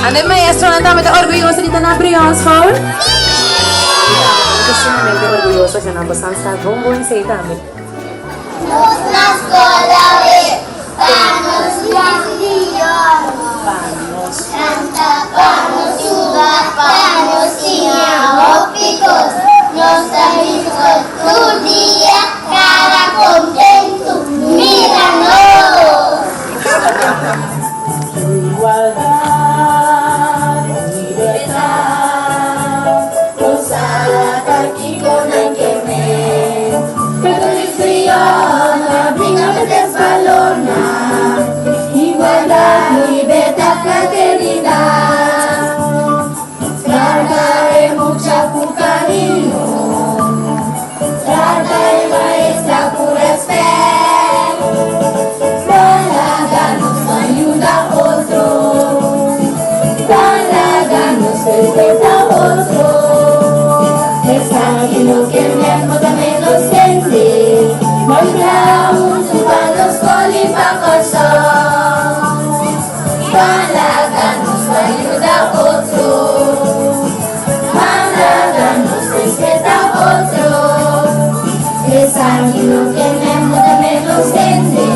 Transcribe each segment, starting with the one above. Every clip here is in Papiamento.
Ande maestronan tambe ta orguyoso di ta na Brionschool? Mi tambe ta sumamente orguyoso dje nan. Bosan sa bon bon esei tambe. Nos na skol awe pa nos Brion. Pa nos. Kanta pa nos juga pa nos siña hopi kos. Nos ta bin skol tur dia kara kontentu. Mira nos! Igualdad, libertad, nos saca kiko nan ke men. Pedro Luis Brion a bringa pa tres balornan, igualdad, libertad, fraternidad. Trata e mucha ku cariño, trata e maestra ku respet. Pa laga nos ban yuda otro, pa laga nos respeta otro. Esaki no ke men bo ta menos hende, ban traha huntu pa nos skol i pa Kòrsou. Pa laga nos ban yuda otro, pa laga nos respeta otro. Esaki no ke men bo ta menos hende,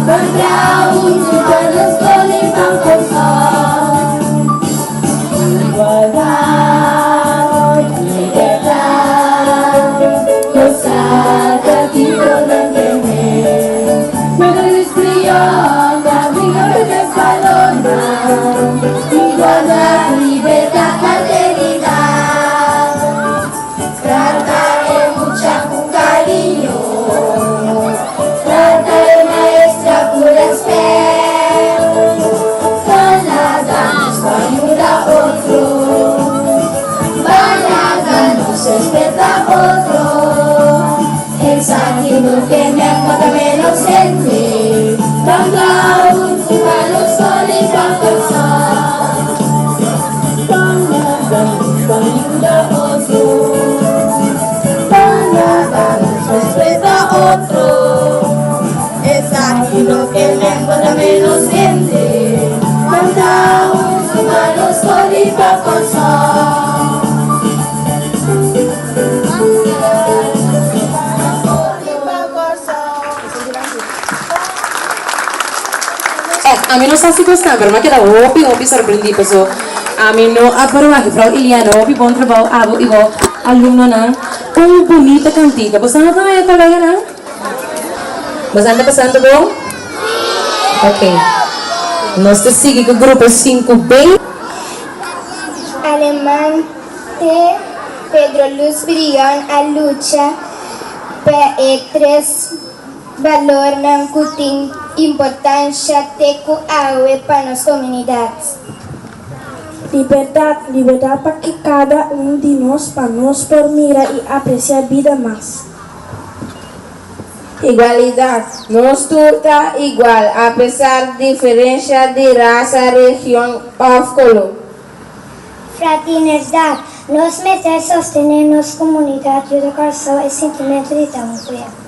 ban traha huntu pa nos skol i pa Kòrsou. Igualdad, libertad, nos saca kiko nan ke men. Pedro Luis Brion a bringa pa tres balornan, igualdad, libertad, fraternidad. Trata e mucha ku cariño, trata e maestra ku respet. Pa laga nos ban yuda otro, pa laga nos respeta otro. Esaki no ke men bo ta menos hende, ban traha huntu pa nos skol i pa Kòrsou. Pa laga nos ban yuda otro, pa laga nos respeta otro. Esaki no ke men bo ta menos hende, ban traha huntu pa nos skol i pa Kòrsou. Echt, ami no sa si gostan, pero mi a keda hopi hopi sorprendí paso ami no a verwagt. Juffrouw Iliana, hopi bon trabou abo i bo alumnonan. Un bunita kantika. Boso no ta haña koleganan? Boso ta pasando bon? Ok. Nos ta sigui ku grupo 5B. Alemante Pedro Luis Brion a lucha pa e tres balornan ku tin importansha te ku awe pa nos komunidat. Liberdat, liberdat pa kada un di nos pa nos por mira i apresiá bida mas. Igualidat, nos tur ta igual apesar diferensha di rasa, region òf koló. Fraternidat, nos mester sostené nos komunidat yuda Kòrsou e sintimentu di ta un pueblo.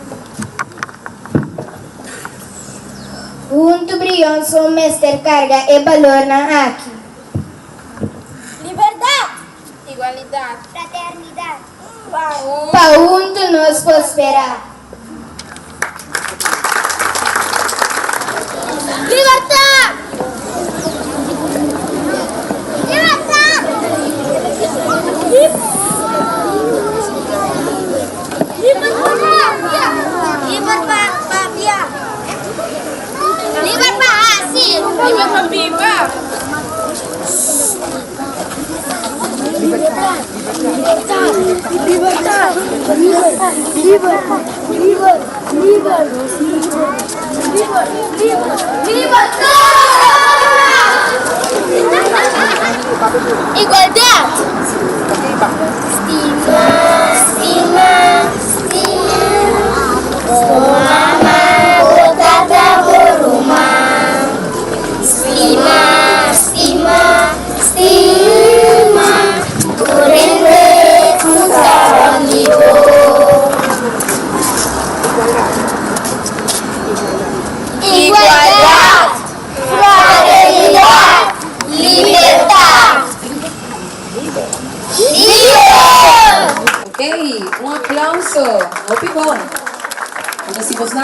Huntu Brionso mester karga e balornan aki. Liberdat! Igualidat! Fraternidat! Pa huntu nos prosperá. Libertat! Libertat! Liber pa papia! Liber pa hasi! Liber pa biba! Igualdat! Stima, stima, stima Bo mama, bo tata, bo ruman Stima, stima, stima Tur hende ku ta rònt di bo. Igualdat!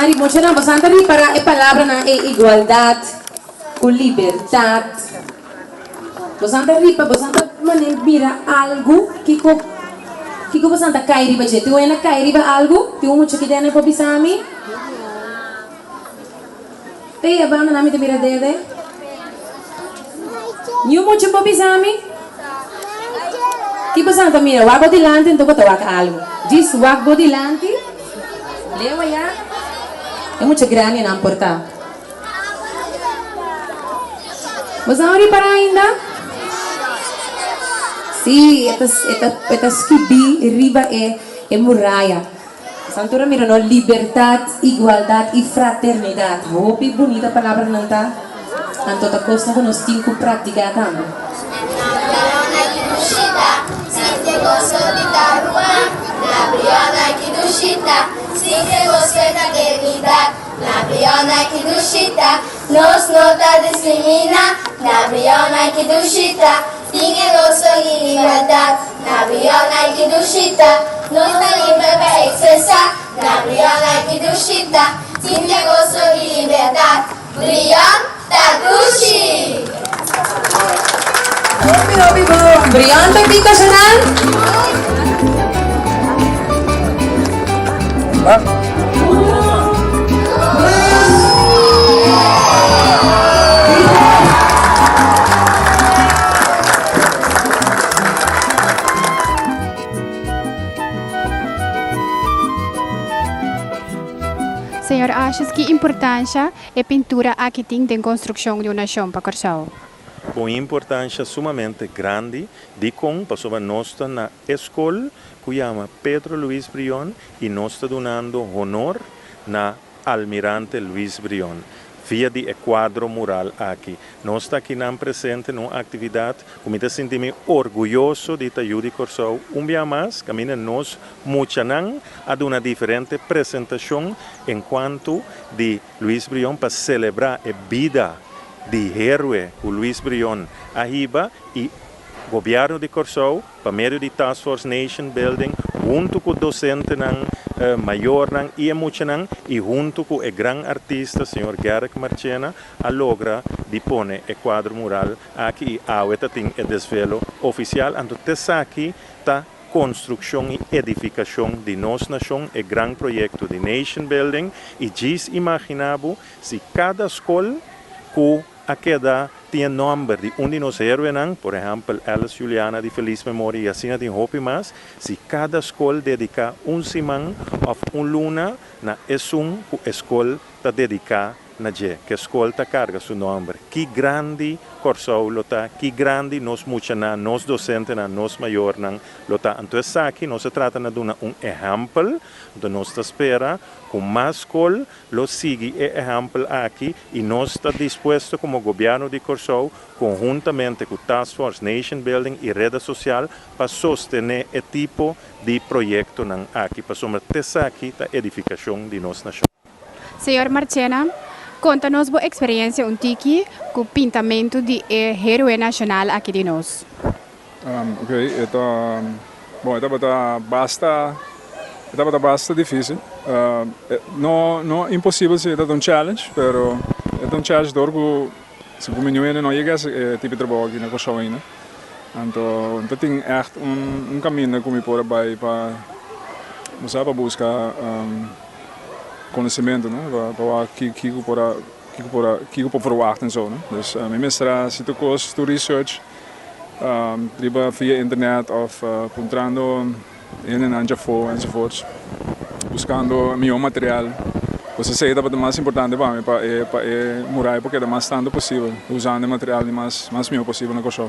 Bosan ri muchanan, bosan ta ripará e palabranan ei igualdat ku libertat. Bosan ta ripa, bosan ta manera mira algu, kiko kiko bosan ta kai riba dje? Tin un hende a kai riba algu? Tin un mucha ki den por bisa mi? Te e banda nan mi ta mira dede. Niun mucha por bisa mi? Ki bosan ta mira? Wak bo dilanti anto bo ta wak algu. Djis wak bo dilanti. Leu aya. E mucha grandi nan por ta. Bosan a ripara ainda? Sí, e ta e ta e ta skibí riba e e muraya. Bosan tur a mira no? Libertat, igualdat i fraternidat. Hopi bunita palabranan ta, anto ta kosnan ku nos tin ku praktiká tambe. Na Briona ki dushita, sinti goso di ta ruman. Na Briona ki dushita, sinti goso e fraternidat. Na Briona ki dushita, nos no ta discrimina. Na Briona ki dushita, tin e goso di libertad. Na Briona ki dushita, nos ta libre pa expresa. Na Briona ki dushita, sinti e goso di libertad. Brion ta dushi! Hopi hopi bon. Brion ta kiko Shanan? Señor Asjes, ki importancia e pintura aki tin den construccion di un nacion pa Corsou? Un importancia sumamente grandi, dicon? Pasobra nos ta na e scol cu yama Pedro Luis Brion y nos ta dunando honor na Almirante Luis Brion via di e cuadro mural aki. Nos ta akinan presente na un actividad cu mi ta sinti mi orguyoso di ta yu di Corsou un bia mas caminda nos muchanan a duna diferente presentacion en cuanto di Luis Brion pa celebra e bida di héroe cu Luis Brion a hiba y Gobierno di Corsou pa medio di Task Force Nation Building hunto cu docentenan, mayornan y e muchanan y hunto cu e gran artista señor Garrick Marchena a logra di pone e cuadro mural aki y awe ta tin e desvelo oficial. Anto t'esaki ta construccion y edificacion di nos nacion, e gran proyecto di Nation Building y djis imagina bo si cada scol cu a keda tin e nòmber di un di nos héroenan, por ehèmpel Alice Juliana di felis memoria i asina tin hopi mas, si kada skol dediká un siman òf un luna na esun ku e skol ta dediká na dje, ku e skol ta karga su nòmber, ki grandi Kòrsou lo ta, ki grandi nos muchanan, nos dosentenan, nos mayornan lo ta. Anto esaki nos a trata na duna un ehèmpel, anto nos ta spera ku mas skol Lo sigui e ehèmpel aki i nos ta dispuesto komo Gobièrnu di Kòrsou konhuntamente ku Task Force Nation Building i Reda Sosial pa sostené e tipo di proyektonan aki pasobra t'esaki ta edifikashon di nos nashon. Señor Marchena, konta nos bo eksperensia un tiki ku pintamentu di e héroe nashonal aki di nos. Ok, e ta, bon, e tabata basta, e tabata basta difícil. No, no imposibel si, e tabata un challenge, pero e ta un challenge dor ku segun mi niun hende no yega hasi e tipo di trabou aki na Kòrsou ainda. Anto ta tin ègt un un kaminda ku mi por a bai pa, bo sa, pa buska konosementu, no, pa pa wak kiko por a, kiko por a, kiko por verwagt enso, no. Dus mi mester a hasi tur kos, tur research. Riba via internet of puntrando hendenan djafó enzovoorts buskando mihó material. Pues esei tabata mas importante pa mi pa e pa e murai por keda mas tantu posibel usando e material di mas mas mihó posibel na Kòrsou.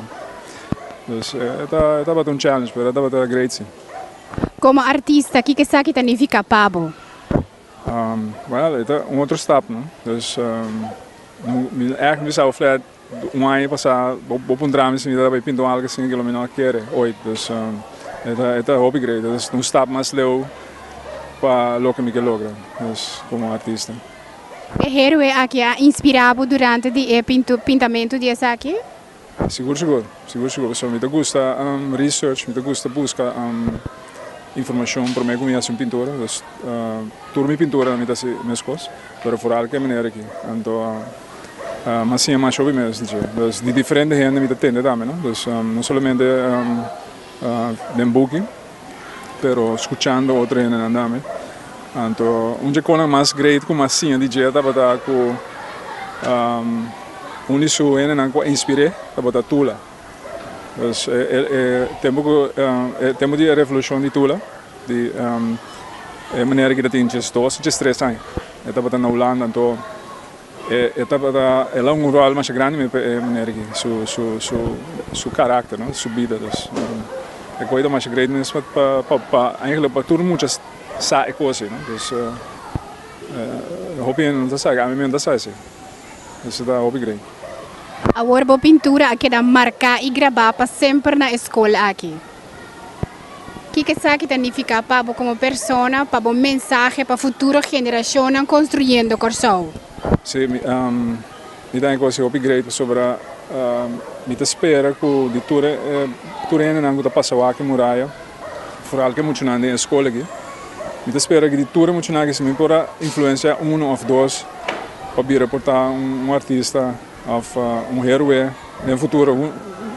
Dus e ta e tabata un challenge pero e tabata great si. Komo artista kiko esaki ta nifiká pa bo? Well e ta un otro stap no. Dus mi ègt mi bisa flat. Un aña pasá bo puntra mi si mi ta bai pinta un algu asina ke lo mi no a kere oit. Dus e ta e ta hopi great. Dus un stap mas leu pa loke mi ke logra dus komo artista. E héroe aki a inspirá bo durante di e pintamentu di esaki? Sigur sigur, sigur sigur. Pasobra mi ta gusta research, mi ta gusta buska. Informashon promé ku mi hasi un pintura, dus tur mi pintura mi ta hasi meskos, pero foral ku e manera aki. Anto mi a siña masha hopi mes di dje. Dus di diferente hende mi ta tende tambe, no? Dus no solamente den buki, pero skuchando otro hendenan tambe. Anto un dje konan mas great ku mi a siña di dje tabata ku un di su hendenan ku a inspir'é tabata Tula. Dus e tempu ku e tempu di e revolushon di Tula di e manera ki ta tin 12, 13 aña e tabata na Hulanda anto e tabata el a un ròl masha grandi mi pa e manera ki su su su su karakter no su bida dus e kos ta masha great mes pa pa pa eigenlijk pa tur mucha sa e kos ei no dus hopi hende no ta sa ami mi no ta sa esei. Esei ta hopi grei. Awor bo pintura a keda marká i grabá pa semper na e skol aki. Kiko esaki ta nifiká pa bo komo persona, pa bo mensahe pa futuro generashonnan konstruyendo Kòrsou? Sí, mi ta haña kos hopi grei pasobra mi ta spera ku di tur e tur hendenan ku ta pasa wak e muraya, Foral ku e muchanan den e skol aki. Mi ta spera ku di tur e muchanan aki si mi por a influensiá unu òf dos pa bira por ta un artista òf un héroe den futuro, who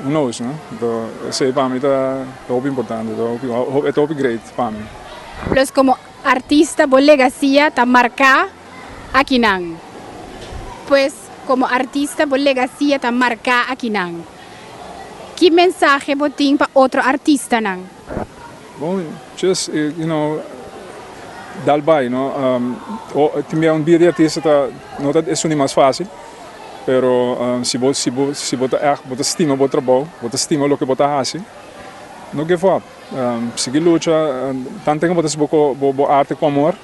knows, no? Anto esei pa mi ta hopi importante, e ta hopi great pa mi. Plus komo artista bo legasia ta marká akinan. Pues komo artista bo legasia ta marká akinan. Ki mensahe bo tin pa otro artistanan? Bon, just, you know, dal bai, no? Tin bia un bida di artista ta, no ta esun di mas fácil, pero si bo, si bo, si bo ta ègt, bo ta stima bo trabou, bo ta stima loke bo ta hasi, no give up. Sigui lucha, tanten ku bo ta hasi bo, bo arte ku amor.